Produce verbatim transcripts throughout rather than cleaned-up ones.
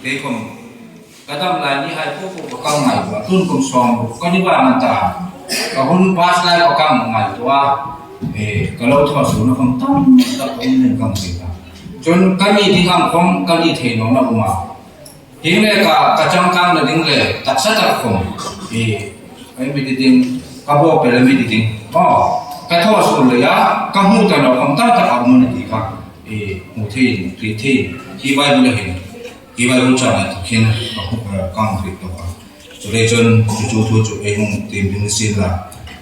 Kei khom ka dam lai ni hai po po ka ngaituo a, tun kum sawm ka ni ba man ta. Ka hun pass lai ka ngaituo a. E, ka lo thaw suolna khom tam tak um ning ka hmu ta. Chun ka ni ding ang khom ka ni thei nawna um a. Hieng le ka, ka changkangna ding le taksa tak khom. E, ei mi ti ding, ka bawk pei le mi ti ding. Aw, ka thaw suol le a, ka hmu ta naw khom tam tak a um a ni ti kha. E, hmu thei, hriet thei. Hi Bible hin. Hi Bible chang a thawk hin ka hmu, eh, ka hmu hriet tawk a. Chuleiin chun chu chu thu chu ei hung tiem ding ni sien la.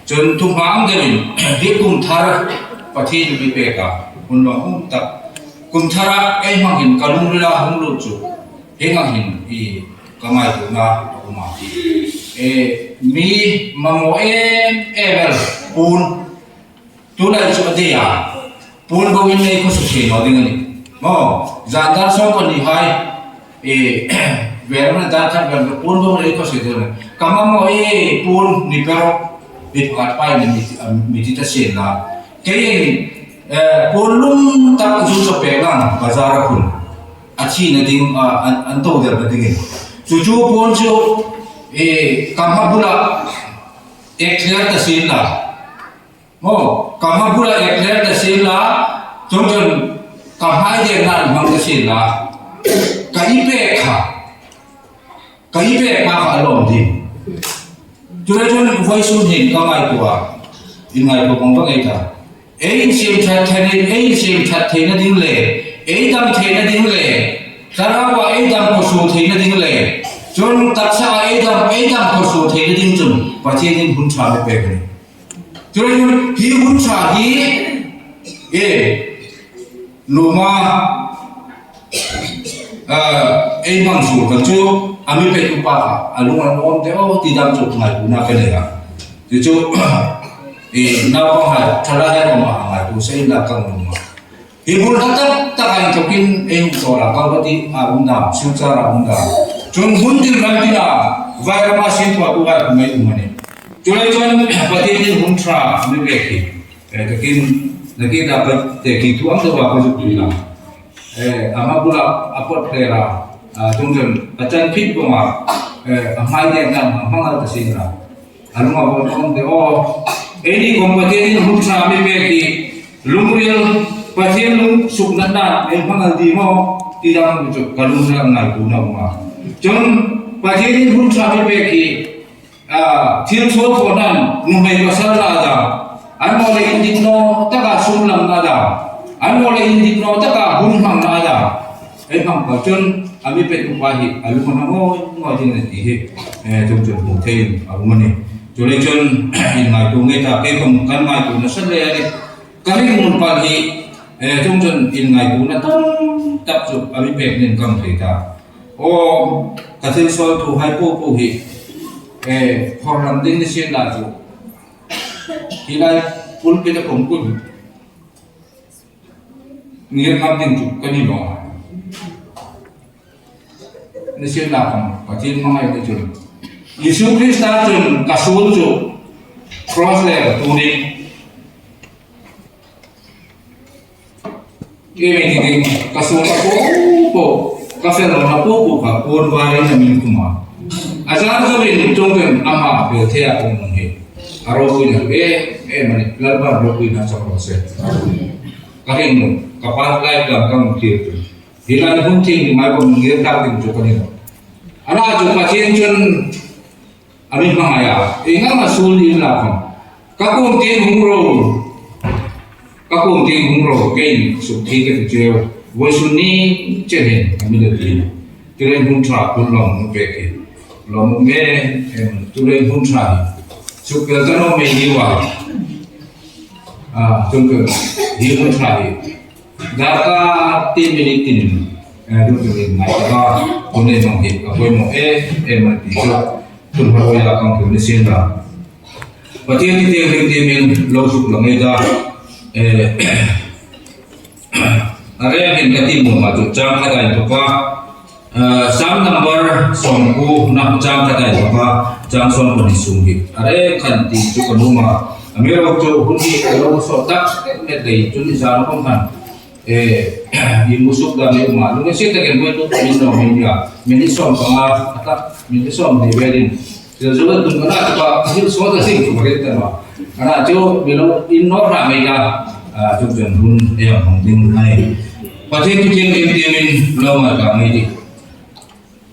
Chun thuhma ang deuin hi kum thar Pathienin a mi pek a. Hun lawmum tak. Kum thara ei hmang hin ka lungrila hung lut chu. Hieng ang hin i ka ngaituona a um a. E, mi mamaw em em el puon. Tulai chu a dei a. Puon boin ei khawsuo thei naw ding a nih. Maw, zan dar sawm pahni hai. E, ver na dar khat ver puon boin ei khawsuo thei naw. Ka mamaw e puon ni pero. Ni pakhat pai ni mi, mi ti ta sien la. Kei, e, puon lum tak zu chu pek lang bazar a khun. A thina ding, a, an, an to der na dingin. Chu chu puon chu, e, ka hma bula ek thler ta sien la. Maw, ka hma bula ek thler ta sien la, chuong chun ka hmai dengna an hmang ta sien la, ka i pek kha, ka i pek kha kha a lawm ding. Chuleiin chun vawisun hin ka ngaituo a, in ngaituo vawng vawng ei ta. Ei insiem ṭhat theina, ei insiem ṭhat theina ding le, ei dam theina ding le, Thlaraua ei dam khawsuo theina ding le, chun taksaa ei dam, ei dam khawsuo theina ding chun Pathienin hun ṭha a mi pek a nih. Chuleiin hi hun ṭha hi, e, nuhmei, a, ei hmang suol kha chu a mi pek upa kha a lung a nuom de aw ti dam chu ngaituona ka nei a. Chu chu, e, naupanghai ṭhalai hai khom a ngaituo sien la ka nuom a. Hi bul tak tak a inthokin ei hung chawl a, Kalvari-a um dam, Silchar-a um dam. Chun hun dil ram dila, vai rama sinthuatuhai khom ei um a nih. Chuleiin chun Pathienin hun ṭha a mi pek hi. E, takin, nakie da pa te ki thu ang deuva ka zuk tui la. E, a hma bula a pawt hle la. A, chuong chun a chan phit vawng a. E, a hmai dengna a hmangal ta sien la. A lung a bawl khom de aw. Eini khom Pathienin hun ṭha a mi pek hi. Lungril Pathien lung suknatna ei hmangal ding maw. Ti dam chu ka lungrila ngaituona a um a. Chun Pathienin hun ṭha a mi pek hi. A, thil thaw thaw nan nuhmei pasal la dam. An maw le indik naw taka sum lamna dam. An maw le indik naw taka hun hmangna dam. Ei hmang pal chun a mi pek upa hi a lung a na ngawi ngawi ding a nih ti hi, e, chuong chun hmu theiin a um a nih. Chuleiin chun in ngaituo ngei ta, kei khom kan ngaituo nasa le a nih. Ka ring mun pal hi, e, chuong chun in ngaituona tam tak chu a mi pek ning ka hmu thei ta. Aw, ka thil sawltuhai po po hi, e, phawrhram ding ni sien la chu. Hi lai pulpit-a khom kut ngir ngam ding chu ka ni naw a. Ni sien la khom, Pathien hmangai ni chun. Isu Krista chun ka suol chu cross le tu ni. Ei mi ti ding, ka suolna po po, ka felna po po kha puon varin a mi khum a. A zar zarin chuong chun ama fel thei a um hi. A ropuina em em a nih, Lalpan ropuina chang raw se. Ka ring, ka pa lai dam ka hmu thei. Hi lai hun thienghlim-a khom ngir tak ding chu ka ni naw. A na chu Pathien chun a mi hmangai a, ieng ang a suol ding la khom. Ka kuom tieng hung ro. Ka kuom tieng hung ro, keiin suk thei ka ti cheu. Vawisun ni chen hin a mi la ti. Chuleiin hun ṭha hun lawm a mi pek hi. Lawmum em em, chuleiin hun ṭha hi. Suk pel ta naw mei ni wa. A, chuong chun hi hun ṭha hi. Darkar ti minute tin, eh, dum dum in ngai ta, hun nei mong hi, a poimaw em em a ti chu, tun hma ruoia kan hril ni sien la. Pathien ti tieng hring ti min lo suk la ngei ta, eh, a reng hin ka ti mawm a chu chang khat a inthawk a, Ah, Sam number sawmkuona chang khat a inthawk a, chang sawmpahni sung hi. A reng khan ti chu ka nuom a. Amiruokchu hun hi ka lo sawt tak met dai chun i zan khom khan. Eh, inhmu suk dan ei um a, lunginsiet takin voituk min lo hei nia. Minute sawm panga, a tak, minute sawm hni velin. Chu chu tun ka na ka, thil sawt a sing tu ka ring ta ma. Ka na chu mi lo in nawk ram ei ka, ah, chu chen hun ei hang hmang ding a nih. Pathien thu thienghlim tiemin lo ngai ka ngei di.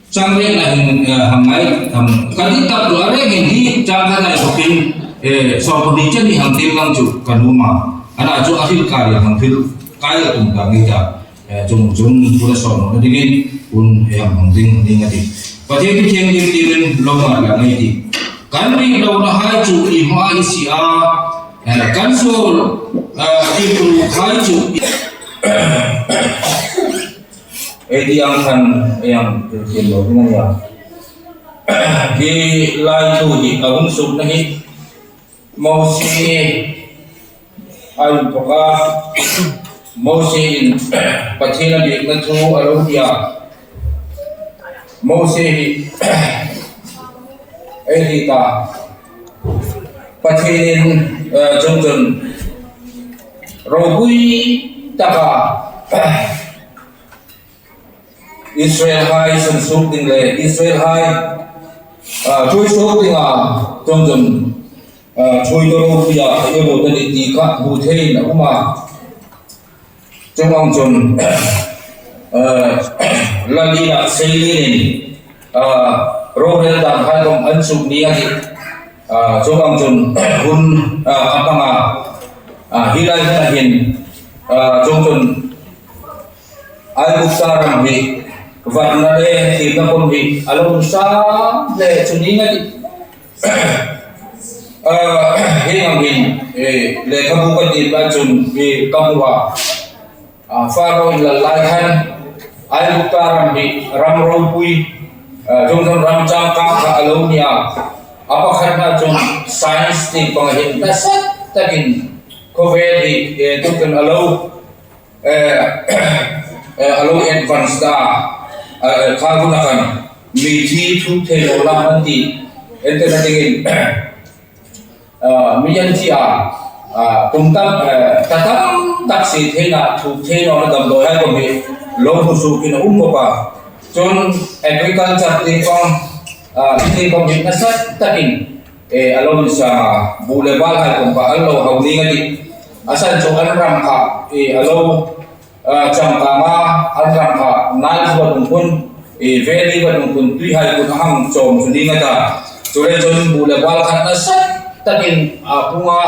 Chang rengna hin, eh, hang ngai, hang, ka dit tak tu a rengin hi chang khat lai khawpin, eh, sawm pahni chen hi hang ding lang chu ka nuom a. A na chu a hril ka ri hang hril kai a tum ka ngei ta. Eh, chung, chung, pura sawm na dingin, hun ei hang hmang ding, ding a tih. Pathien thu thienghlim tiemin lo ngai ka ngei di. Kan rik lonahai chu i hma i si a, eh, kan suol, eh, i prukhai chu i Ei ti ang khan, ei ang thil tiem lo ding a nia. Hi lai thu hi a hung sukna hi Mosie a inthawka, Mosie in Pathien a biekna thu a lo nia. Mosie hi ei ti ta, Pathienin, eh, chun chun ropui taka Israelhai sunsuok ding le Israelhai, ah, ṭhuoi suok dinga chun chun, ah, ṭhuoi tawk ropui a, ei lo ta ni ti kha hmu theiin a um a. Chuong ang chun, eh, Lal ina sei linin, ah, rorel danghai khawm an suk ni a tih. Ah, chuong ang chun hun, ah, a hmang a, ah, hi lai hmuna hin, ah, chuong chun Aigupta ram hi vatna le thiemna khawm hi a lo sa le chu ni a tih. Ah, hi ang hin, eh, lekhabu ka tiem lai chun, eh, ka hmu a. Ah, Pharaoh in lal lai khan, Aigupta ram hi ram ropui, ah, chuong chun ram changkang kha a lo ni a. A pakhatna chun science tieng pang hin nasa takin khawvel hi, eh, chuong chun a lo, eh, eh, a lo advance ta, eh, kha huna khan mithi thuk thei lo lam an ti. Entirna dingin, ah, mi an thi a, ah, kum tam, eh, ta tam tak sie theina, thuk thei nawna damdawi hai khawm hi lo hmu suokin a um bawk a. Chun agriculture tieng pang, ah, tieng pang hi nasa takin, eh, a lo insang a, buh le bâl hai khawm kha an lo hau ning a tih. A san chu an ram kha, eh, a lo ah, changkang a, an ram kha, Nile vadung khun, eh, valley vadung khun, tuihai khun a hang chawm chu ni nga ta. Chuleiin chun buh le bâl kha nasa takin, ah, a pung a,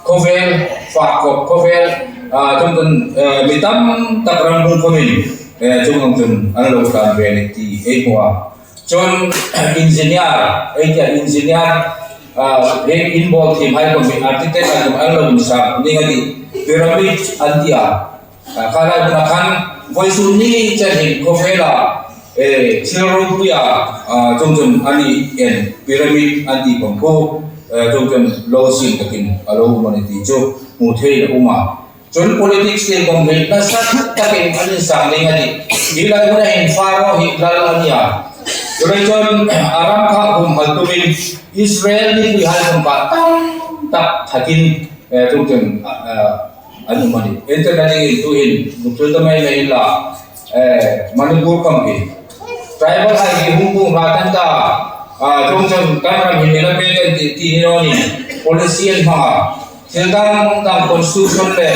khawvel, fak khawp khawvel, ah, chuong chun, eh, mi tam tak ram hung khawmin, eh, chuong ang chun an lo tlan ve a nih ti ei hmu a. Chun engineer, ei tia engineer, ah, he in bawl thiem hai khawm hi architect hai khawm an lo insang ning a tih, pyramid an ti a. Ah, kha lai hmuna khan vawisun ni chen hin khawvela, eh, thil ropuia, ah, chuong chun an en pyramid an ti khawm khu, eh, chuong chun lo siem takin a lo um a nih ti chu hmu theiin a um a. Chun politics tieng khawm hi nasa takin an insang ning a tih. Hi lai hmuna hin Pharaoh hi lal a nia. Chuleiin chun a ram kha humhal tumin Israel mipuihai khawm kha tam tak thatin, eh, chuong chun, ah, ah, an um a nih. Entirna dingin tuhin, nuktul ta mei mei la, eh, Manipur khawm hi tribal hai hi hung bung hla kan ta, ah, chuong chun kan ram hi mi la pêk kan tih, ti ni naw ni, policy an hmang a. Thil dang dang constitution le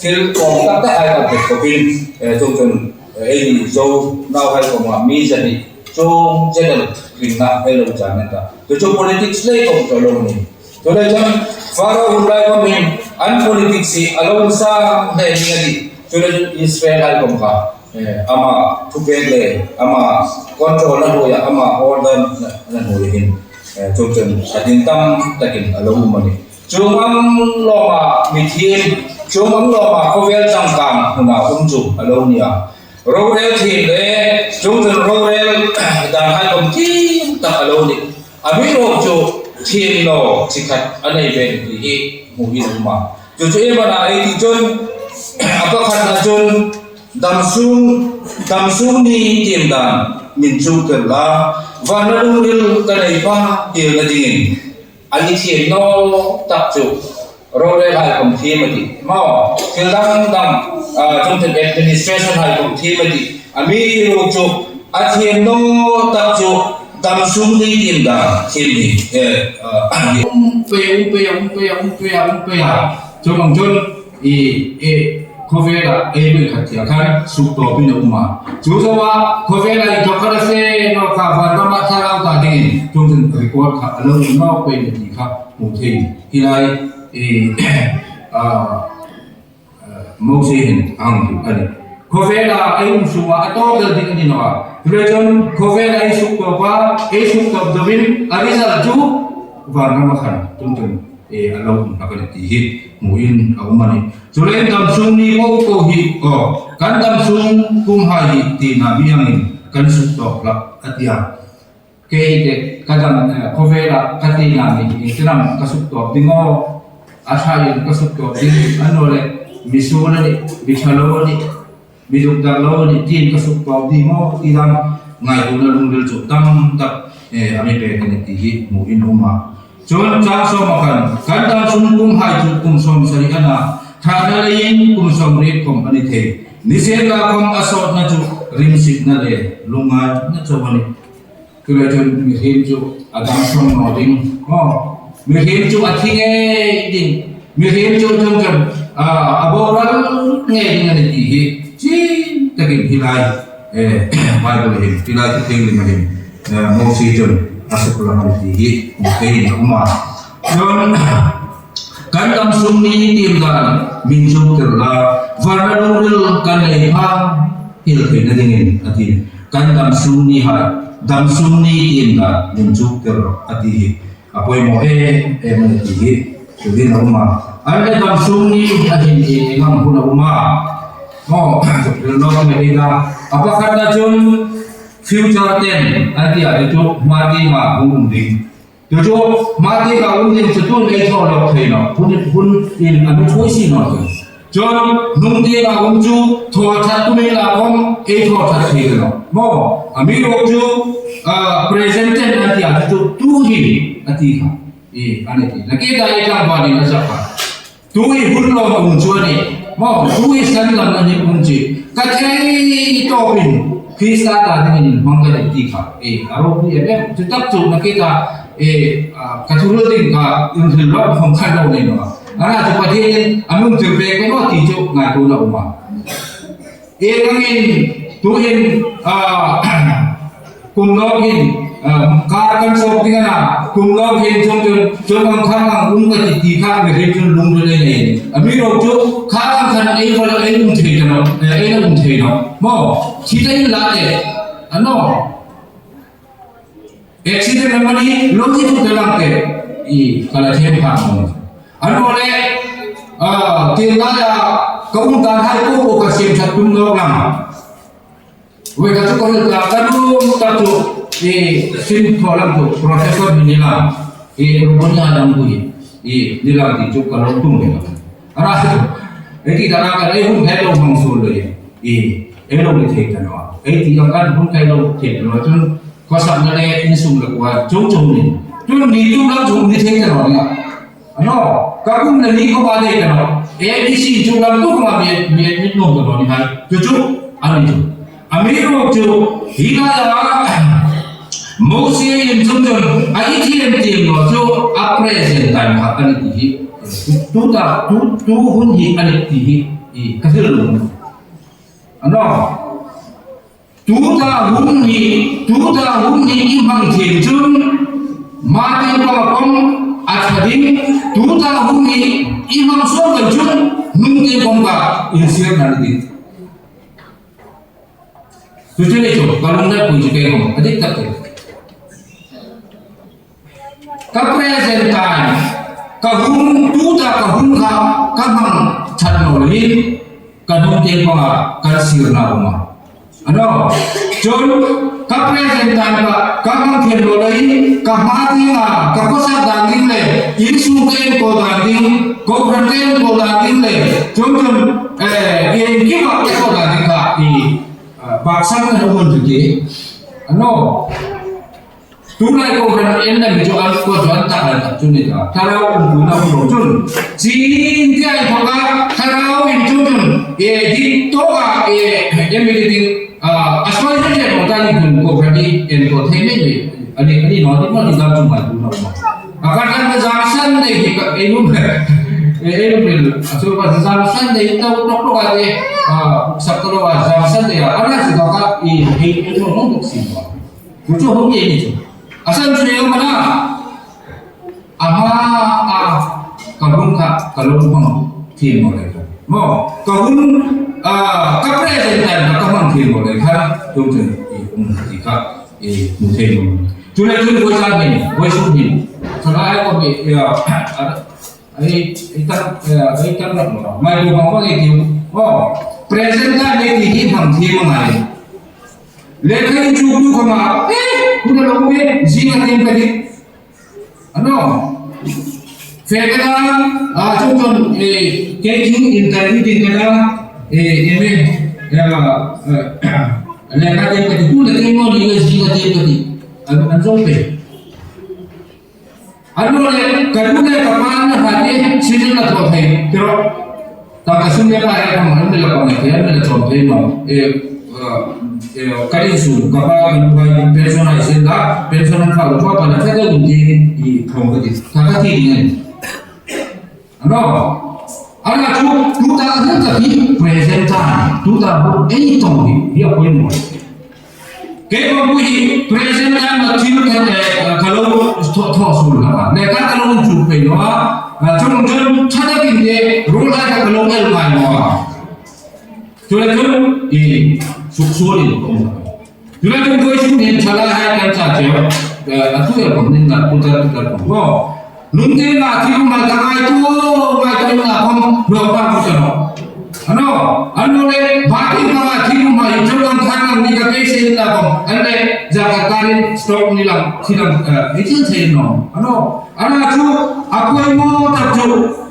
thil kawng tak tak hai kan pêk khawpin, eh, chuong chun, eh, ei Zo nauhai khawma mi zani chuong channel ringna ei lo chang an ta. Chu chu politics le kawng chu lo ni. Chuleiin chun Pharaoh hun lai khawm hin an politics hi a lo insang hle ning a tih. Chuleiin Israel hai khawm kha, eh, ama thupêk le ama control-na hnuoia, ama order-na hnuoia hin, eh, chuong chun a ding tam takin a lo um a nih. Chuong ang lawma mi thiem, chuong ang lawma khawvel changkang hmuna um chu a lo ni a. Rorel thiem le, chuong chun rorel danghai khawm thiem tak a lo nih. Amiruokchu thiem naw chi khat a nei ve ti hi hmuin a um a. Chu chu iem a na ei ti chun, a pakhatna chun dam sung, dam sung ni tiem dan min chuktir la, vana lungril ka nei pha tirna dingin. A ni thiem naw tak chu, Rorelhai khom thiem a tih. Maw, thil dang dang, ah, chuongchun administration hai khom thiem a tih. Amiruokchu, a thiem naw tak chu, dam sung ni tiem dan, thiem ni, eh, ah, um pei, um pei, um pei, um pei, um pei. Chuong ang chun, i, i, khawvela, ei bul khat thia khan, suktawpin a um a. Chu zoa, khawvela i thawk kha la se, naw kha, van rama thlarau ta dingin, chuongchun record kha, a lo um nawk pei ni ti kha, hmu thei. Hi lai, i, ah, Mosie hin a hang hril a nih. Khawvela ei um sunga a tawk el ding a ni naw a. Chuleiin khawvela ei suktawp a, ei suktawp deuin a result chu van rama khan chuongchun, eh, a lo um hlak a nih ti hi hmuin a um a nih. Chuleiin dam sung ni po po hi, aw, kan dam sung kum hai hi tina mi angin kan suktawp hlak a ti a. Kei te ka dam, eh, khawvela ka tina mi hi, ka dam ka suktawp ding aw, a ṭhain ka suktawp ding, a naw leh, mi suol a nih, mi ṭha lo a nih, mi zuk dar lo a nih, tiin ka suktawp ding aw, ti dam ngaituona lungril chu tam tak, eh, a mi pek a nih ti hi hmuin a um a. Chun chang sawm a khan, kan dam sung kum hai chu kum sawmsari a na, ṭhahna leiin kum sawmriet khom a ni thei. Nisienlakhom a sawtna chu rimsitna le lungngaina chau a nih. Chuleiin mihriem chu a dam sawm naw ding. Aw, mihriem chu a thi ngei ding. Mihriem chu chuongchun, ah, a boral ngei ding a nih ti hi. Chieng takin hi lai, eh, Bible hin, hi lai Thutheng Lima hin, eh, Mosie chun a suklang a nih ti hi, hmu theiin a um a. Chun, kan dam sung ni tiem dan, min zuk tir la, van rama lungril kan nei pha, hil theina dingin a ti. Kan dam sung ni hai, dam sung ni tiem dan, min zuk tir a ti hi. A poimaw em em a nih ti hi, chu ding a um a. An le dam sung ni a hin hi ngam hun a um a. Aw, chu lo me ding a. A pakhatna chun future tense a ti a, chu hma tienga hung um ding. Chu chu hma tienga um ding chu tun ei thaw lawk thei naw. Hun, hun in a mi thui si naw chu. Chun, hnung tienga um chu, thaw ṭhat tum inla khom, ei thaw ṭhat thei naw. Maw, amiruokchu, ah, present tense a ti a, chu tu hin a ti kha. I, a nih ti. Nakie ta ei tlangvalin a zak kha. Tu hi hun lawm um chu a nih. Maw, tu hi sanlam a nih um chu. Ka thei tawpin, Krista ta dingin hmang ka nih ti kha. I, a ropui em em. Chu tak chu nakie ta, i, ah, ka thu hril ding ka inhril lawm khom kha lo ni naw. Ana chu Pathienin a mi tir pek naw ti chu ngaituona um a. Ei angin tuhin, ah, kum nawk hin, ah, kar kan sawk ding a na, kum nawk hin chuongchun, chuong ang khang ang um ka ti ti kha mihriem chun lungril ei nei. Amiruokchu khang ang khan ei va la ei um thei ta naw, eh, ei la um thei naw. Maw, thi ta inla e, a naw. Accident amani lo ni tu telang te. I, ka la them pha mo. An mo le, ah, tin la ya, ka um ta hai ko ko ka siem that tum lo lang. We ka chu ko ka ka lu ta chu. I, sin ko lang chu, professor ni lang. I, ru mo ni lang tu. I, ni lang ti chu ka lo tum ni lang. Ara chu. E ti ta ka ei hun thei lo hmang suol lo ye. I, ei lo ni thei ta naw. Ei ti ang kan hun thei lo thei ta naw. Chun, khawsakna le insung le kuo chung chung ni. Chun ni tu lam chung ni thei ta naw ni. Ano, ka kum na ni ko ba thei ta naw. A B C chung lam tu ko ma mi, mi, mi nung ta naw ni hai. Chu chu, ani chu. Amiruokchu, hi lai a, Mosie in chung chung, a i thiem thiem lo chu, a present time kha ani ti hi. Tu ta, tu, tu hun hi ani ti hi. I, ka hril lo. Ano, tu ta hun hi, tu ta hun hi i hmang thiem chun, hma tieng panga khom a ṭha ding, tu ta hun hi i hmang sawt lo chun, hnung tieng panga insirna ding. Chu chu ni chu, ka lungngaipui chu kei khom, a dik tak chu. Ka present time, ka hun, tu ta ka hun kha, ka hmang ṭhat naw leiin, ka hnung tieng panga, ka sirna um a. Ano, chun, ka present time kha, ka hmang thiem naw leiin, ka hma tienga, ka khawsak dan ding le, insung ka enkawl dan ding, kohran ka enkawl dan ding le, chun chun, eh, iengkima ka enkawl dan ding kha, i, ah, baksakna um a ni ti. Ano, Tulai ko kan en na mi chu an ko chuan ta kan chu ni ta. Thlarau um tu na ko chun. Chin ti ai tho ka thlarau in chu chun. E di to ka e e mi di a soi je je ko ta ni kun ko ka di en ko thei ni ni. Ani ani no di no di dam chu mai tu na. A ka kan na zam san nei hi ka e nu. E e nu. A chu ka zam san nei ta to to ka de. A sa ko zam san nei a. Ana si ka ka e e no no si. Chu chu hung ye ni chu. A san chu yo mana. Ama a ka hun kha ka lo hmang thiem naw le khan. Maw, ka hun a ka present time ka hmang thiem naw le khan. Chu chu i um ti kha i mu thei naw. Chu le chu voi sa ni, voi su ni. Sa lai ko ni ya. Ai ai ta ai ta na. Mai ko ma ko ni ti. Maw, present time ni ti hi hmang thiem ngai. Lekha inchuktu khawma, eh, hun a lo um e, zing a tiem ka tih. Ano. Fe ka ta, a, chuong chuong, eh, kei chu interview ding ka ta, eh, em e, eh, eh, lekha tiem ka tih, hun a tiem naw ni, zing a tiem ka tih. An, an zo pe. An lo le, ka nu le ka pa na ha te, sinin a thaw thei, tiro. Ta ka sum le pa e ka ma, an le ka pa na te, an le chom thei ma. E, e, ka rin su, ka pa ka nu ka pension ai sin la, pension an fa lo pa na ka dun ti, i thong ka ti, ta ka ti ding. Ano, ana chu, tu ta hin ka ti, present time, tu ta bu, ei tong ni, hi a poi mo. Kei khawm hi present time-a thil khat, eh, ka lo thaw, thaw suol hlak a. Lekha ka lo inchuk pei naw a. Ah, chuong chuong ṭha takin te ruolhai kha ka lo el ngai naw a. Chu le chun i suk suolin ka um. Chu le chun voi suk nin ṭhalai hai kan sa cheu. Eh, a thu el khawm nin na putar putar khawm. Nung te na thil um ka ngaituo, ngaituo na khawm lo pa ku sa naw. Ano, ano le, ba ti ka thil um hi chu lang khan lang ni ka ke se la khawm. An le, za ka karin stock ni lang, thil lang, eh, hi chu se naw. Ano, ana chu, a poimaw tak chu,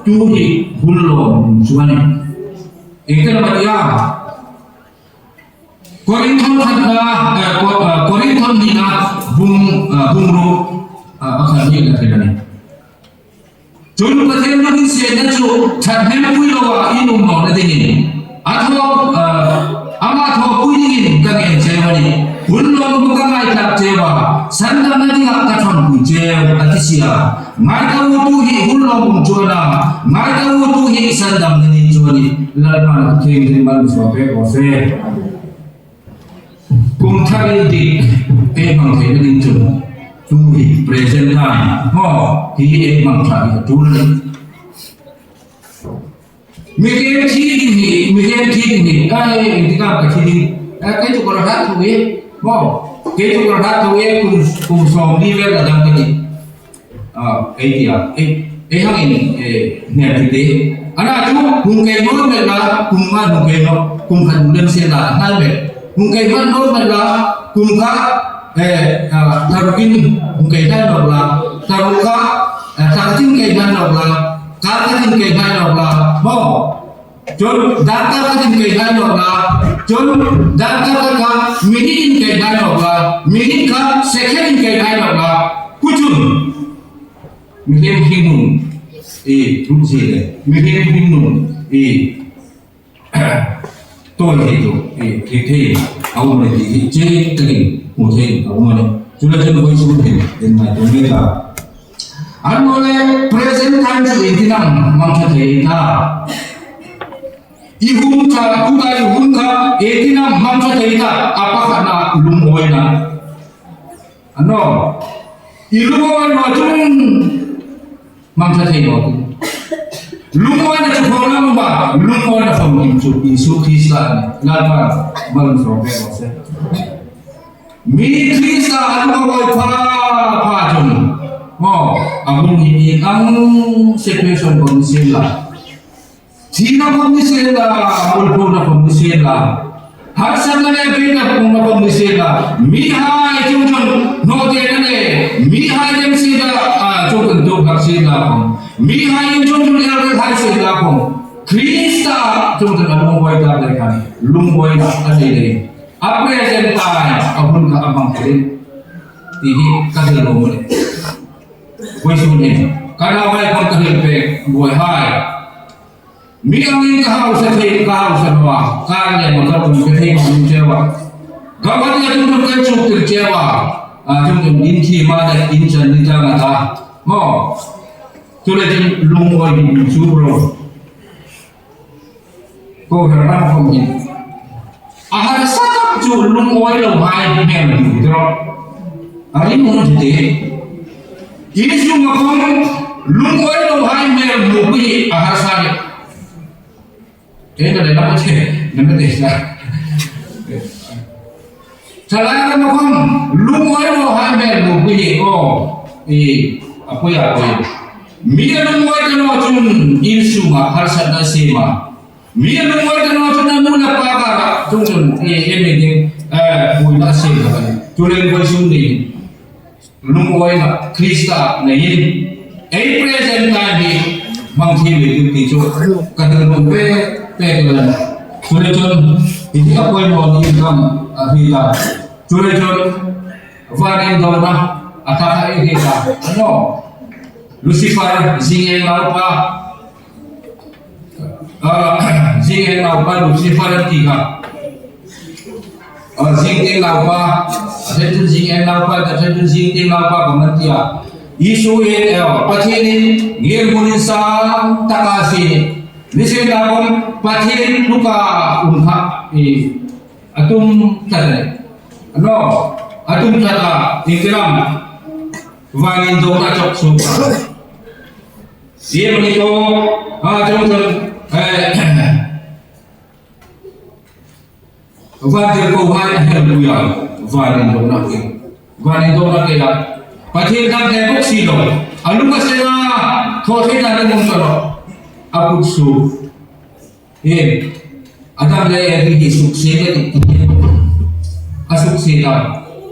tu hi hun lawm chu a nih. Engtin am a tia. Korinthon khatna, eh, Ko-, eh, Korinthon hnina bung, eh, bung ruk, eh, a khan hi la thei a nih. Chun Pathien lunginsietna chu ṭhathnem pui loa in um nawna dingin, a thaw, eh, ama thawpui dingin ka ngen cheu a nih. Hun lawm ka ngaithlak cheu a, sandamna dinga ka ṭhangpui cheu, a ti si a. Ngai ta u, tu hi hun lawm um chu a na, ngai ta u, tu hi sandamna ni chu a nih. Lalpan a thienghlim mal mi sawm pek raw se. Kum thar ei dik ei hmang theina ding chun, tu hi present time, maw, hi ei hmang ṭha hi a ṭul a nih. Mi hmang thi ding hi, mi hmang thi ding hi, ai, engtin am ka thi ding. Ai, kei chu ka lo hrat tho e, maw. Kei chu ka lo hrat tho e, kum, kum sawmli vel a dam ka tih. A, ei tia, ei, ei hang in, eh, hne ti te. Ana chu, hung kei naw met la, kum nga hung kei naw, kum khat hung lem se la, hnai met. Hung kei hman naw met la, kum kha, eh, a, thla rukin hung kei hnai nawk la, thla ruk kha, eh, thla khatin kei hnai nawk la, kar khatin kei hnai nawk la, maw. Chun, darkar khatin kei hnai nawk la, chun, darkar kha kha, minute in kei hnai nawk la, minute kha, second in kei hnai nawk la, ku chun. Mi hmang thi nun, e, thu si le, mi hmang thi nun, e, Tawi thei chu, e, thei thei a um a nih ti hi che takin hmu thei a um a nih. Chu le chun voi su thei, den mai tu mai ta. An lo le present time chu engtin am hmang ṭha thei ta. I hun kha, tu ta i hun kha, engtin am hmang ṭha thei ta, a pakhatna lungawina. Ano, i lungawi naw chun hmang ṭha thei naw ti. Lungawina chu khawm lam ba, lungawina khawm ding chu Isu Krista a nih. Lalpan mal mi sawm pek raw se. Mi Krista a lungawi pha pha chun, maw, a hun hi ieng ang situation khawm ni sien la. Thina khawm ni sien la, mualphona khawm ni sien la. Harsatna le beidongna khawm ni sien la. Mihai chung chun nawtena le, mihai ding sien la, a, chung chun duk hak sien la khawm. Mihai in chung chun elrel hai sien la khawm. Krista chung chun a lungawi tak le khan, lungawina a nei le. A present time, a hun kha a hmang thei. Ti hi ka hril nuom a nih. Vawisun hin ka nauhai khom ka hril pek, buoihai. Mi angin ka hausa thei, ka hausa naw a, kar le motor khom ka thei khom cheu a. Ka va ni a, chun chun kan chuktir cheu a. A, chun chun in thi ma le in chan ni ta ma ta. Maw. Chuleiin lungawi in chuk ro. Kohran ram khom hin. A harsa tak chu lungawi lohai hmel hmu ding rawh. A ring hmun chu ti. Insunga khom lungawi lohai hmel hmu hi a harsa ni. Ei na le na che, na me te sa. Thalai rama khom lungawi lohai hmel hmu hi o. I, a poi a poi. Mi a lungawi ta naw chun insunga harsatna siem a. Mi a lungawi ta naw chun a nu le pa kara chungchang, e, e, mi ding, e, buoina siem a. Chuleiin vawisun ni. Lungawina Krista neiin ei present time hi hmang thei ve ding ti chu ka hril nuom pek pek a nih. Chuleiin chun hi hi a poimaw ni ding a hriet a. Chuleiin chun van indona a ṭha kha ei hriet a. A naw. Lucifer, zing eng naupa. A, zing eng naupa Lucifer an ti kha. A, zing tieng naupa, a ṭhen chun zing eng naupa, a ṭhen chun zing tieng naupa khom an ti a. Isu in, e, Pathienin ngirhmun insang taka sie a nih. Nisienlakhom Pathien tluk a um kha, e, a tum tlat a nih. A naw, a tum tlat a, ieng ti am, van indona chok suok a. Siem ni to, a, chungchang, e, vantirkohai a hel pui a, van indona ke. Van indona ke a. Pathien dam le bok si lo. A lung a seng a, thaw theina ding um ta lo. A kut suok. Hi, Adam le Evi hi suksiet a nih. A suksiet a.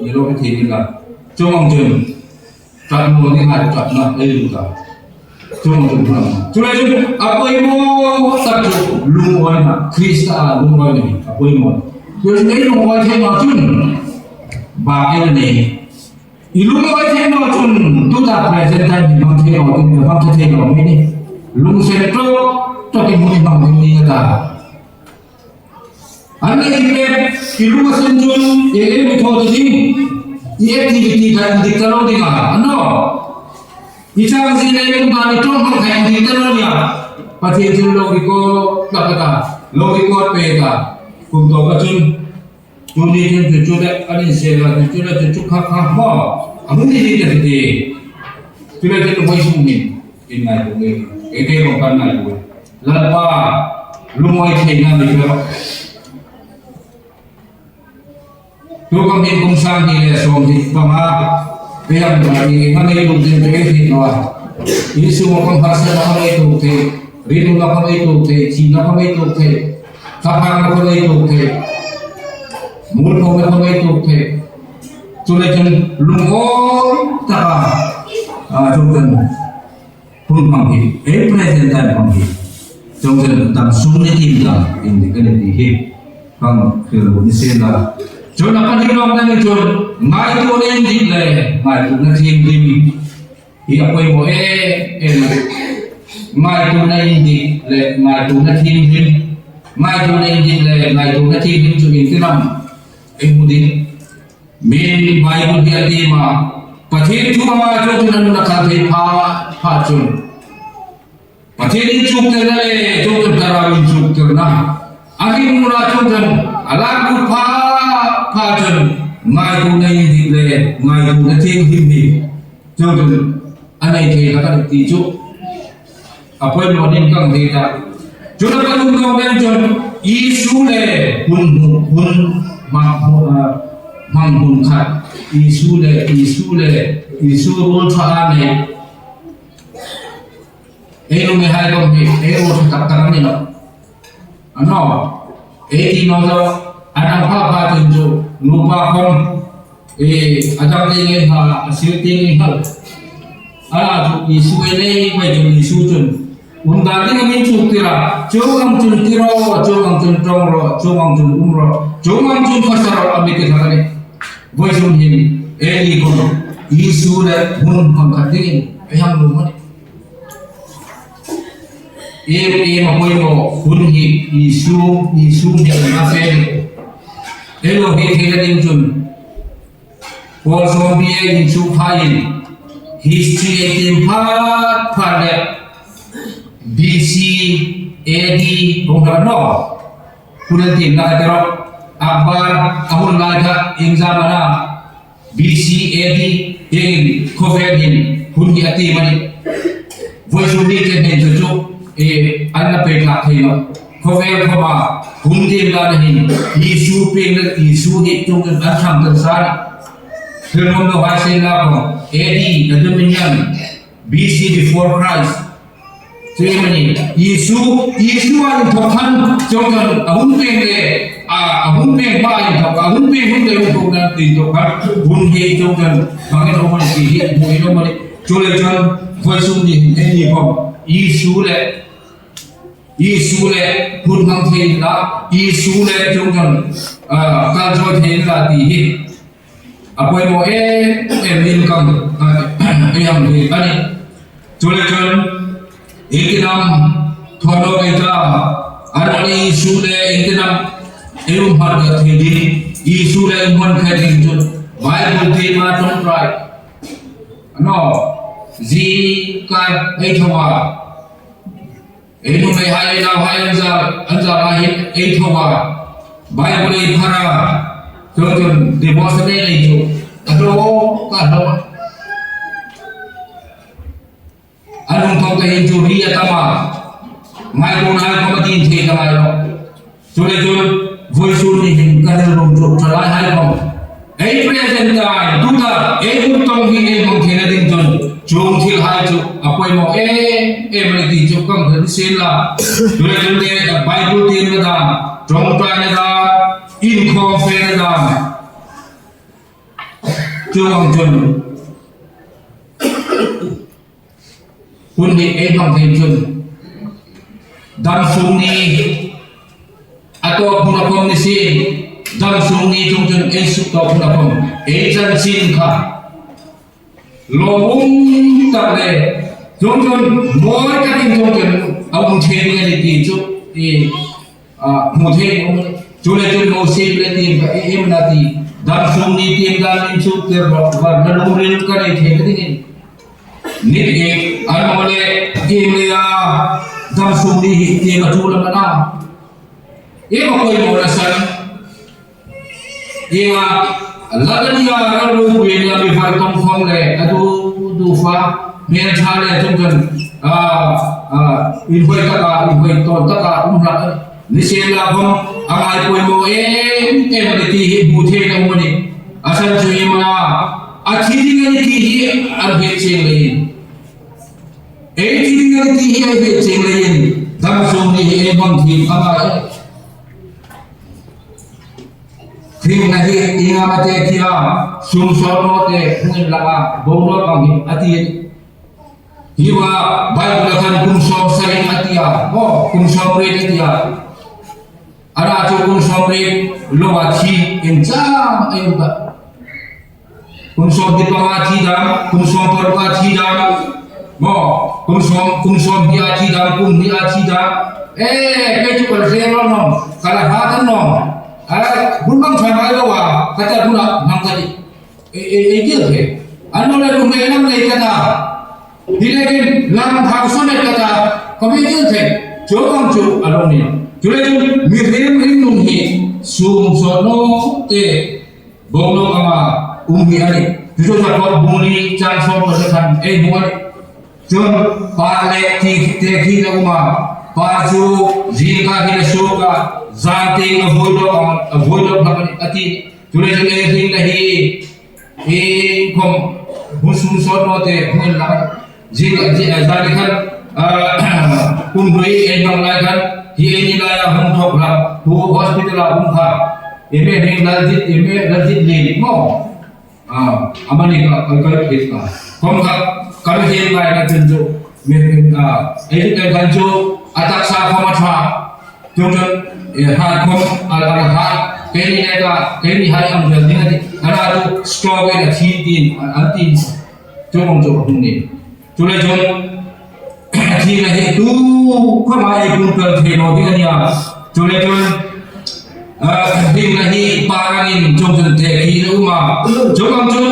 Ni lo ka thei ni la. Chuong ang chun. Ṭap naw ni hai ṭapna ei lut a. Chuong ang chun. Chuleiin chun a poimaw tak chu lungawina, Krista a lungawina a poimaw. Chuleiin ei lungawi thei naw chun. Bak ei nei. I lungawi thei naw chun, tuta present time hi hmang thei naw, tuta hmang thei naw, mi ni. Lungsen ṭawk ṭawk i hmang ding ni ka ta. An nei pek, i lunga sun chun, e, e, mi thaw ta ding. I activity kha indik ta lo ding a, a naw. I chang zie le lung ba mi ṭawng hmang kha indik ta lo ding a. Pathien chun lo record la ka ta, lo record pek a. Kum tawka chun. Chu ni chun chu chu le, an insel a, chu chu le, chu chu kha kha maw. A hung ni ni te te. Chu le chu chu hoi sung ni. In ngai tu ni. E ke bawk kan ngai tu. Lalpa, lungawi theina mi pe. Tu khom hin kum sang hni le sawmhni panga. Ei hang dam ni, hmang ei tum ding chu ei hriet naw a. Insunga khom harsatna khom ei tuok thei. Rinumna khom ei tuok thei, thina khom ei tuok thei, thlaphangna khom ei tuok thei, muolphona khom ei tuok thei. Chuleiin chun lungawi taka, a, chuong chun hun hmang hi, ei present time hmang hi. Chuong chun dam sung ni tiem dam indik a nih ti hi. Hang hril nuom ni sien la. Chun a pahni nawkna ni chun ngaituona indik le, ngaituona thienghlim. Hi a poimaw em em. Ngaituona indik le ngaituona thienghlim. Ngaituona indik le ngaituona thienghlim chu ieng ti am ei hmu ding. Min Bible hi a tiem a. Pathien thu hmanga chun a nunna kal thei pha, pha chun. Pathien inchuktirna le, chungchang thlarau inchuktirna. A hringnuna chungchang, a lak lut pha, pha chun, ngaituona indik le, ngaituona thienghlim hi. Chungchang, a nei thei hlak a nih ti chu. A poimaw ning ka hriet a. Chun a pathum nawk ding chun, Isu le, hun, hun, hun, hmang, hun, a, hmang hun khat. Isu le, Isu le, Isu ruol ṭha a nei. Ei nuhmeihai khom hi, ei ruol ṭha tak tak a ni nawh. A naw. Ei ti naw zo, a dang pha pha chun chu, nupa khom. E, a dang te ngei hma, a sir te ngei hma. A la chu Isu ei nei pei chun Isu chun. Um dan ding a mi inchuktir a, chuong ang chun ti ro, chuong ang chun ṭawng ro, chuong ang chun um ro, chuong ang chun khawsa ro, a mi ti hlak a nih. Vawisun hin, Eini khom Isu le hun khom khat dingin ei hang nuom a nih. Em em a poimaw hun hi Isu, Isu hming a fe. Ei lo hriet theina ding chun Paul sawmpui ei inchuk phain history ei tiem phat phat le B C A D hung ṭan naw. Hun an tiemna ka ti rawh. Akbar a hun lai kha iengzam a na. B C A D, hieng khawvel hin hun hi a tiem a nih. Vawisun ni te hnen chu chu, e, an la pei tlak thei lo. Khawvel khoma hun tiem dan hin Isu pieng le Isu hi tung an tham kan sa a nih. Thil hmang lo hai sien la khom, A D, the Dominion, B C before Christ. Chu em a nih, Isu, Isu a inthok khan, chuong chun a hun pieng le, a, a hun pieng hma inthok, a hun pieng hun le hun thok nan inthok khan, hun hi chuong chun, hmang inthok a ni ti hi, hmu inthok a ni. Chu le chun, vawisun ni hin, eini khom, Isu le, Isu le, hun hmang thei la, Isu le, chuong chun, a, kal chawi thei la ti hi. A poimaw em em in kan, a, ei hang hriet a nih. Chu le chun, iengtin am thaw naw ei ta, a ro le Isu le iengtin am ei um hmang thei ding, Isu le um hmang thei ding chu, Bible tiema ṭawngṭai. Naw, zing kar ei thaw a. Ei nuhmei hai, ei nau hai an zar, an zar hai hin ei thaw a. Bible ei phar a. Chuong chun devotion ei nei chu. A ro ka ro. An hung thaw te hin chu ri a tam a. Ngaituona hai khom a ding thei ka ngai lo. Chu le chun, vawisun ni hin ka hril nuom chu, thalai hai khom. Ei present time, tuta, ei hun tawng hi ei hmang theina ding chun, chuong thil hai chu, a poimaw em em a ni ti chu kan hril sien la. Chu le chun le, Bible tiemna dan, ṭawngṭaina dan, inkhawm fena dan. Chuong ang chun. Hun hi ei hmang thei chun. Damsung ni a tawp huna khom ni sien. Damsung ni chuong chun ei suktawp huna khom. Ei chanchin kha. Lawmum tak le. Chuong chun mawi takin chuong chun a um thei ding a ni ti chu. I A, hmu thei um. Chu le chun Mosie le tiem ka, e, em na ti. Damsung ni tiem dan min chu te ro, var na lungril ka nei thei ka dingin. Ni ti, a naw le, em le a, damsung ni hi tiem a chu la ma na. Em a poimaw la san. Ienga, Lalpa ni a ral lo pui ni a mi far tawng khom le, a du, du fa, hmel ṭha le tum kan, a, a, inhawi taka, inhawi tawn taka, um hlak. Ni sien la khom, a ngai poimaw em, em a ni ti hi hmu thei a um a nih. A san chu hi ma, a thi ding a ni ti hi, an hriet chieng leiin. Ei thi ding a ni ti hi, ei hriet chieng leiin. Damsung ni hi ei hmang thiem a ngai. Hringna hi ienga am a ti a, sum sawt naw te hung inla, bo naw bang hi a ti. Hi va Bible-a khan kum sawmsari a ti a, aw, kum sawmriet a ti a. Ana chu kum sawmriet loa thi inchang ei um ta. Kum sawmhni panga thi dam, kum sawmparuk a thi dam. Maw, kum sawm, kum sawmhni a thi dam, kum hni a thi dam. Eh, kei chu ka la hre naw naw, ka la hrat naw naw. Eh, hun hmang ṭha ngai loa, ka ta huna hmang ka ti. Eh, eh, eh, kil thei. An naw le nuhmei lam nei ka ta. Hi le kin lam thau saw met ka ta. Ka mi kil thei. Chu khom chu a lo ni. Chu le chun mi hrim hrim nun hi sum sawt naw te. Bawng lo anga um hi a nih. Chu chu Jakob bung li chang sawm le khat ei hmu a nih. Chun par le ti te khi na um a. Par chu zingkar hi a suok a, zan tieng a vuoi lo a, a vuoi lo hlak a nih a ti. Chu le chun ei hringna hi, ei khom hun sum sawt naw te hmu inla. Zing, zing, zani khan, ah, kum hnui ei hmang lai khan, hi ei ni laia hung thawk hlak, hu hospital-a um kha. Eme hming Laljit, eme Laljit Lienlienmaw. Ah, amani ka, ka, ka, ka, khom kha, ka hriet ngaina chun chu, mi, ah, ei, ei khan chu, a taksa khom a ṭha. Chu chun, eh, hat khom, a, a hat. Keini le ka, keini hai ang vel ding a ti. Ana tu stroke in a thi tin, an tin. Chu ang chu hung ni. Chu le chun, a thi na hi tu, khawma ei pung pel thei naw ding a nia. Chu le chun, a, ding na hi pa rangin chung chun te khi na um a. Chu ang chu,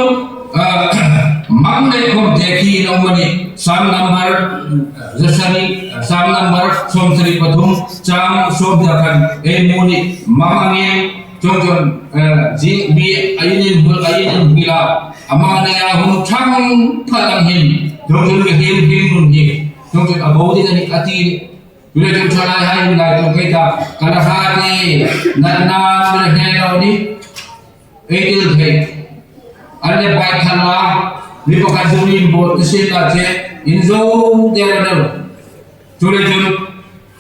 a, mang le khom te khi na um a ni. Psalm number, zasari, Psalm number sawmsari pathum, chang sawmhni khan, ei mu ni, mang angin, Chuongchun, eh, zi mi a inin hul, a inin hila, ama neia hung thang pha ang hin, chuongchun mi him him nun hi, chuongchun a bo ding a ni a ti. Chuongchun thalai hai lai tung kei ta, ka la ha ti, natna mi la hne lo ni, ei til thei. An le bai khan la, mi pakhat zu in bo, ti sin la che, in zo, de la lo. Chuongchun,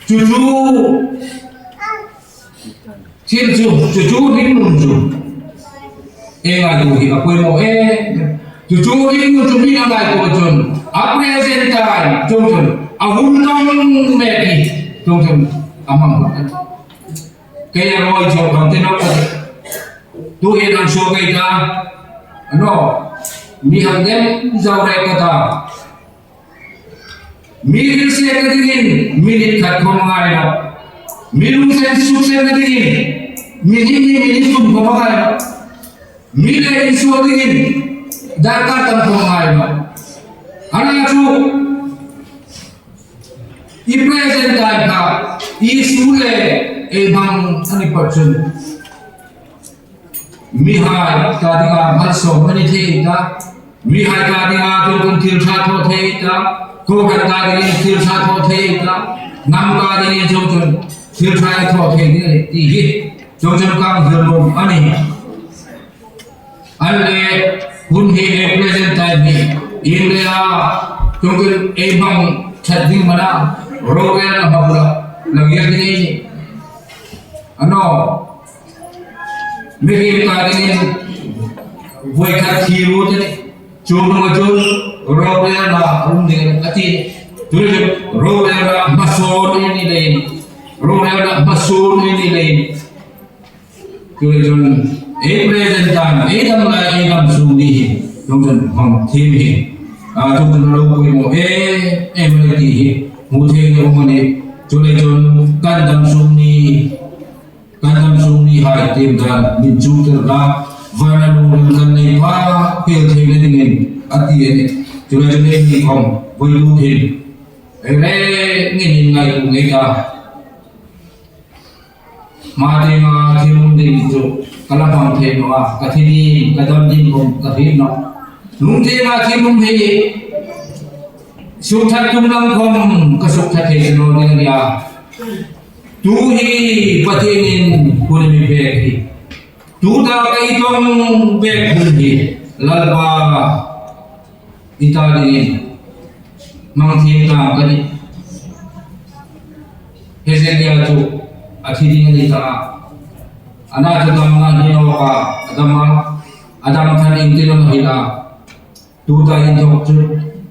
chu chu, Thil chu, chu chu hringnun chu. Ei ngaituo hi a poimaw e. Chu chu hringnun chu mi ngaituo chun. A present time, chuongchun. A hun dang mek hi, chuongchun. A hmang. Kei a rawi chu kan ti nawk. Tu hi dang so kei ta. Ano. Mi hang dem zau re ka ta. Mi hrilsietna dingin minute khat khom ngai naw. Mi lunginsen suksenna dingin minute ni minute thum khom ngai naw. Mi le insuo dingin darkar tam khom ngai naw. Ana chu i present time kha i su le ei hmang a ni pawt chun. Mihai ta dinga malsawm a ni thei ta. Mihai ta dinga chuongchun thil ṭha thaw thei ta. Kohran ta dingin thil ṭha thaw thei ta. Hnam ta dingin chuongchun thil ṭha thaw thei ding a ni ti hi. Chuongchun kan hril nuom a nih. An le hun hi ei present time hi. Ieng leia chuongchun ei hmang ṭhat ding am a na. Rorelna hma bula. Lang yer ding ei ni. Ano. Mihriem ta dingin voi khat thi ru te ni. Chuong ma chuong rorelna um ding a ti. Chuongchun rorelna hmasawn ei ni leiin. Rorelna hmasawn ei ni leiin. Chuongchun ei present time, ei dam lai, ei dam sung ni hi. Chuongchun hmang thiem hi. A, chuongchun lo poimaw e, e mai ti hi. Hmu thei lo ma ni. Chuongchun kan dam sung ni. Kan dam sung ni hai tiem dan min chuktir la, varna lungril kan nei pha, pel theina dingin a ti a nih. Chuleiin eini khom voi lut hin ei rengin inngaituo ngei ta. Hma tienga thil um ding chu ka la hmang thei naw a, ka thi ding, ka dam ding khom ka hriet nawh. Hnung tienga thil um hi suk ṭhat tum lang khom ka suk ṭhat thei naw ding a nih a. Tu hi Pathienin hun a mi pek hi. Tuta ka i tawng pek hun hi Lalpa i ta dingin hmang thiem tah ka nih. Hezekia chu a thi ding a ni ta. Ana chu damna ni naw ka, a dam a, a dam tah in ti lo hi la. Tuta inthok chu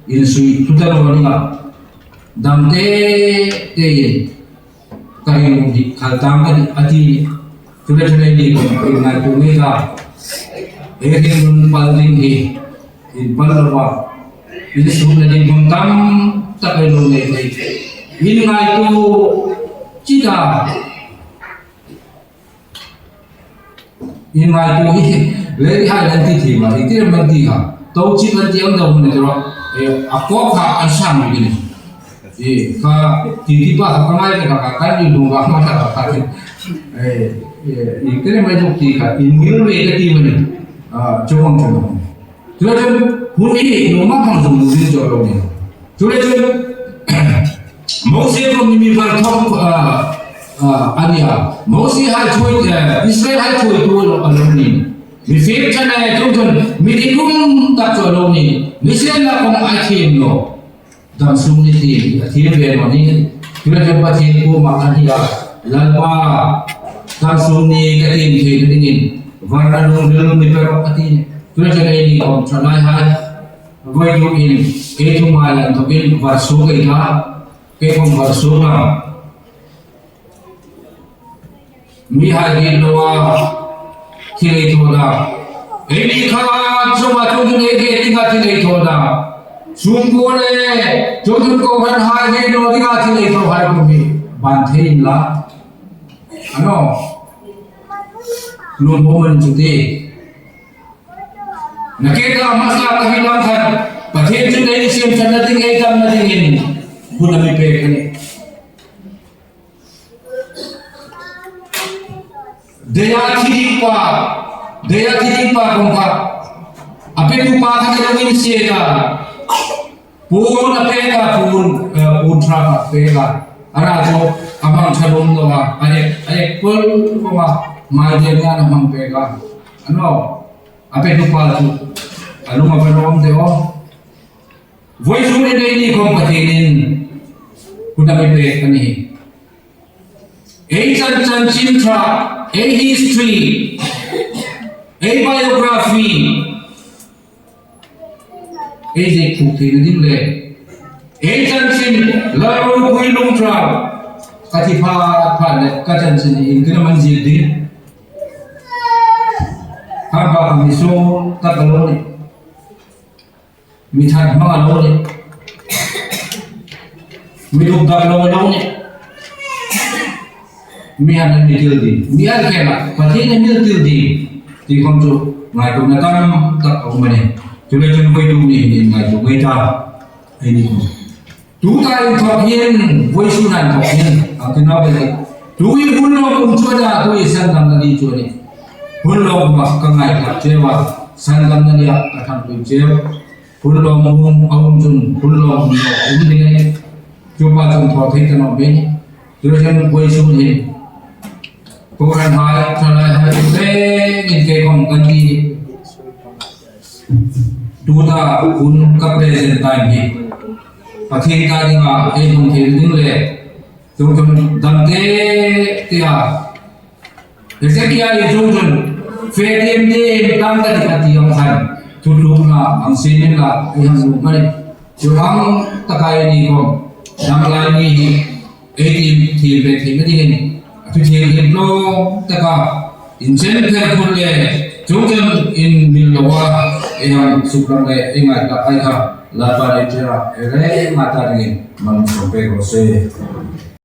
insui thu ta lo ni la. Dam te te in ka ring hi khal tang ka nih a ti. Chule chule ni ko in ngai tu ni ta. E ring nun pal ding hi in pal lo wa. In sukna ding khom tam tak ei lo nei nei. In ngai tu chi ta. Inngaituo hi, le ri hai an ti thei ma, i ti rem an ti kha. To chi an ti ang dau ni tro. E, a ko kha an sang ni ni. E, kha, ti ti pa kha ngai ka kha, kan ni dong ba ma kha kha. E, e, i ti rem an ti kha, in ngil re ka ti ma ni. A, chuong chuong. Chuleiin hun hi nuom a hmang zung zung chu a lo ni. Chuleiin Mosie khom ni mi var thawk, a, a, a nih a. Mosie hai thuoi, a, Israel hai thuoitu a lo, a lo ni. Mi fim ṭha le chuongchun mi ditum tak chu a lo ni. Mi sienla khom a thiem naw. Dam sung ni ti, a thiem ve naw ni. Chuleiin Pathien kuoma a nih a. Lalpa, dam sung ni ka tiem thei dingin varna lungril mi pe rawh a ti. Chuleiin eini khom thalai hai. Voi tukin, kei thu ngai lang tukin var suok ei ta. Kei khom var suok la. Mihai hi lo a. thil ei thaw dam. Eini kha chunga chun ei hriet dinga thil ei thaw dam. Sungkuo le chun kohranhai hriet naw dinga thil ei thaw hai kuom hi ban thei inla. Ano. Lungmuongin chu ti. Nakie ka hmasa ka hi lam khat. Pathien chun ei siemṭhatna ding, ei damna dingin hun a mi pek a nih. Deia thi ding pa, deia thi ding pa khom kha. A petu pa kha ka lo insiet a. Puon a pek a, puon, eh, puon ṭha a pek a. A ra chu a hmang ṭha lum naw a. A ek, a ek pal khom a. Mai deng a hmang pek a. Ano, a petu pa chu. A lung a va lawm de aw. Vawisun hin eini khom Pathienin hun a mi pek a nih. Ei chan, chanchin ṭha, ei history, ei biography, ei zuk phuok theina ding le. Ei chanchin, Lalropui Lungṭhang, ka thi pha, pha le, ka chanchin in kina man zir ding. Ka ba ka mi so, ka ka lo ni. Mi that hmang a lo ni. Mi duk dak lo lo ni. Mi han mi til ding. Mi han kena. Pathienin mi til ding. Ti khom chu ngaituona tam tak a um a nih. Chu le chun vawituk ni hin ngaituo ngei ta. Eini khom. Tuta inthawk hin, vawisuna inthawk hin, a ti naw bek. Tu hi hun lawm um chu a nih, tu hi sandamna ni chu a nih. Hun lawm um a ka ngai tak cheu a, sandamna nia ka thangpui cheu. Hun lawm um a um chun, hun lawm um naw um ding a nih. Chu pa chun thaw thei ta naw bek. Chu chun vawisun hin. Kohranhai, ṭhalaihai, rengin kei khom kan ti. Tuta hun ka present time hi. Pathien ta dinga ei hung thil ding le. Chun chun dam te te a. Hezekia hi chun chun. Fe diem diem tang ka ti ka ti ang khan. Thutlukna ang siemin la ei hang lu mani. Chu ang taka ei ni khom. Dam lai ni hi. Ei thiem, thiem ve theina dingin, a thu thiem thiem tlawm taka, inchen pher phur le, chungchang in mil lo a, ei hang suklang le, ei ngai ta ai kha, Lalpan ei tia, ei le, ei ngai ta dingin, man sawm pek raw se.